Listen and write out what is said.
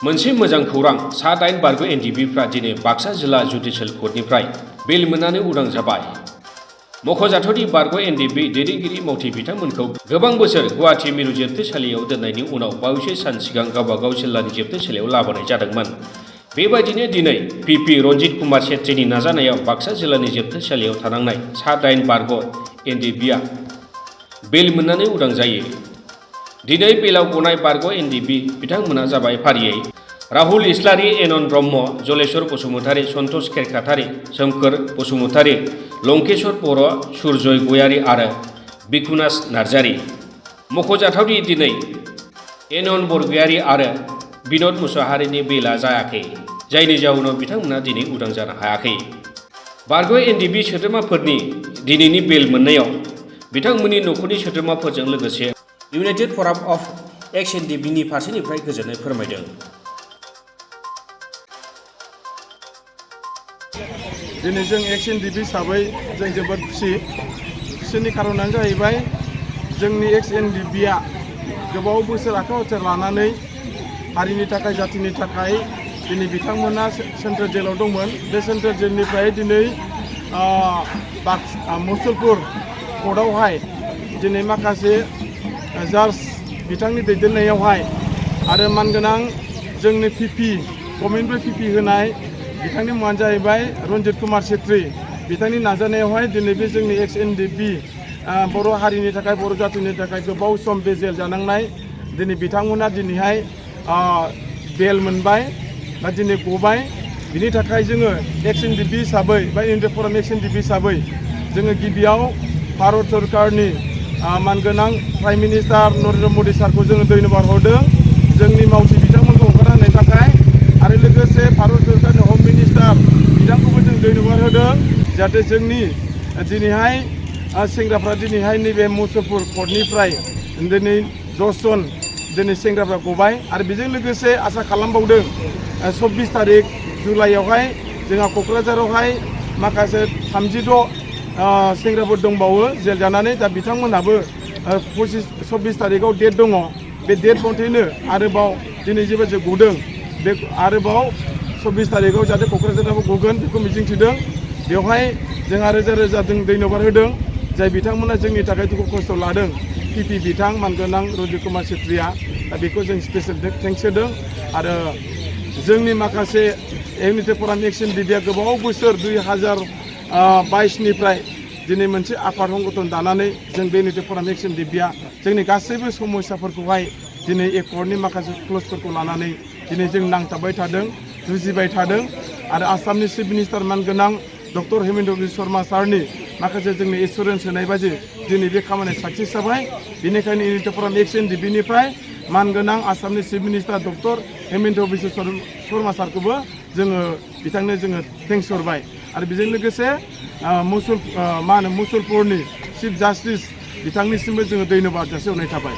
मोनसे मोजां खौरां सा 8 बारग' एनडिबिफ्रा दिनै बाक्सा जिल्ला जुडिसियेल कर्टनिफ्राय बेल मोननानै उदां जाबाय। मख'जाथावदि बारग' एनडिबि दैदेनगिरि मावथि बिथांमोनखौ गोबां बोसोर गुवाहाटी मिरु जोबथेसालियाव दोननायनि उनाव बावैसो सान सिगां गावबागाव जिल्लानि जोबथेसालियाव लाबोनाय जादोंमोन। बेबायदिनो दिनै पिपि रन्जित कुमार छेत्रीनि नाजानायाव बाक्सा जिल्लानि जोबथेसालियाव थानांनाय सा 8 बारग' एनडिबिआ बेल मोननानै उदां जायो। दिनै बेलाव गनाय बारग' एनडिबि बिथांमोना जाबाय फारियै राहुल इस्लारि, एनन ब्रह्म, जलेश्वर बसुमतारी, सन्तोष खेरखातारि, सोमखोर बसुमतारी, लंकेश्वर बर', सुरजय गयारी आरो बिकुनास नार्जारी। मख'जाथावदि दिनै एनन बरगयारी आरो बिन'द मुसाहारिनि बेलआ जायाखै, जायनि जाउनाव बिथांमोना दिनै उदां जानो हायाखै। बारग' एनडिबि सोद्रोमाफोरनि दिनैनि बेल मोननायाव बिथांमोननि नखरनि सोद्रोमाफोरजों लोगोसे इउनाइटेड फराम अफ एक्स एनडिबिनि फारसेनिफ्राय गोजोननाय फोरमायदों। दिनै जों एक्स एनडिबि हिसाबै जों जोबोद खुसिनि खारनानो जाहैबाय जोंनि एक्स एनडिबिआ गोबाव बोसोर आखाइ लानानै हारिनि थाखाय जातिनि थाखाय दिनै बिथांमोना सेन्ट्रेल जेलाव दंमोन। बे सेन्ट्रेल जेलनिफ्राय दिनै मुसलपुर कर्टआवहाय दिनै माखासे जाज बिथांनि दैदेननायावहाय आरो मानगोनां जोंनि पिपि गभर्नमेन्टनिफ्राय पिपि होनाय बिथांनि मुङानो जाहैबाय रन्जित कुमार छेत्री। बिथांनि नाजानायावहाय दिनै बे जोंनि एक्स एनडिबि बर' हारिनि थाखाय बर' जातिनि थाखाय गोबाव सम बे जेल जानांनाय दिनै बिथांमोना दिनैहाय बेल मोनबाय बा दिनै गबाय। बिनि थाखाय जोङो एक्स एनडिबि हिसाबै बा इउनाइटेड फराम एक्स एनडिबि हिसाबै जोङो गिबियाव भारत सरकारनि मानगोनां प्राइम मिनिस्टार नरेन्द्र मदि सारखौ जोङो धन्यबाद हरदों जोंनि मावथि बिथांमोनखौ हगारना होनायनि थाखाय, आरो लोगोसे भारत सरकारनि हम मिनिस्टार बिथांखौबो जों धन्यबाद होदों जाहाथे जोंनि दिनैहाय सेंग्राफ्रा दिनैहाय नैबे मुसलपुर कर्टनिफ्राय दिनै 10 जन दिनै सेंग्राफ्रा गबाय। आरो बेजों लोगोसे आसा खालामबावदों 24 तारिख जुलाइआवहाय जोंहा क'क्राझारावहाय माखासे 36 सेंग्राफोर दंबावो जेल जानानै। दा बिथांमोनहाबो 24 तारिखआव डेट दङ। बे डेट मथेनो आरोबाव दिनै जेबो गदों बे आरोबाव 24 तारिखआव जाहाथे क'क्राझारावबो गगोन बेखौ मिजिंथिदों। बेवहाय जोंहा रोजा रोजा धन्यबाद होदों जाय बिथांमोना जोंनि थाखाय दुखु खस्थ' लादों। पिपि बिथां मानगोनां रन्जित कुमार छेत्रीया दा बेखौ जों स्पेसियेल थेंक्स होदों। आरो जोंनि माखासे इउनाइटेड फराम एक्स एनडिबिआ गोबाव बोसोर 2022निफ्राय दिनै मोनसे आफाद संगठन दानानै जों बे इउनाइटेड फराम एक्स एनडिबिआ जोंनि गासैबो समस्याफोरखौहाय दिनै एकर्डनि माखासे क्लजफोरखौ लानानै दिनै जों नांथाबबाय थादों, जुजिबाय थादों। आरो आसामनि चिफ मिनिस्टार मानगोनां डक्टर हेमन्त बिस्व शर्मा सारनि माखासे जोंनो एसुरेन्स होनाय बायदि दिनै बे खामानिया साक्सेस जाबाय। बेनिखायनो इउनाइटेड फराम एक्स एनडिबिनिफ्राय मानगोनां आसामनि chief minister doctor Himanta Biswa Sarma सारखौबो जोङो बिथांनो जोङो थेंक्स हरबाय। आरो बेजों लोगोसे मुसलपुरनि चिफ जास्टिस बिथांनिसिमबो जोङो धन्यबाद जासिहरनाय थाबाय।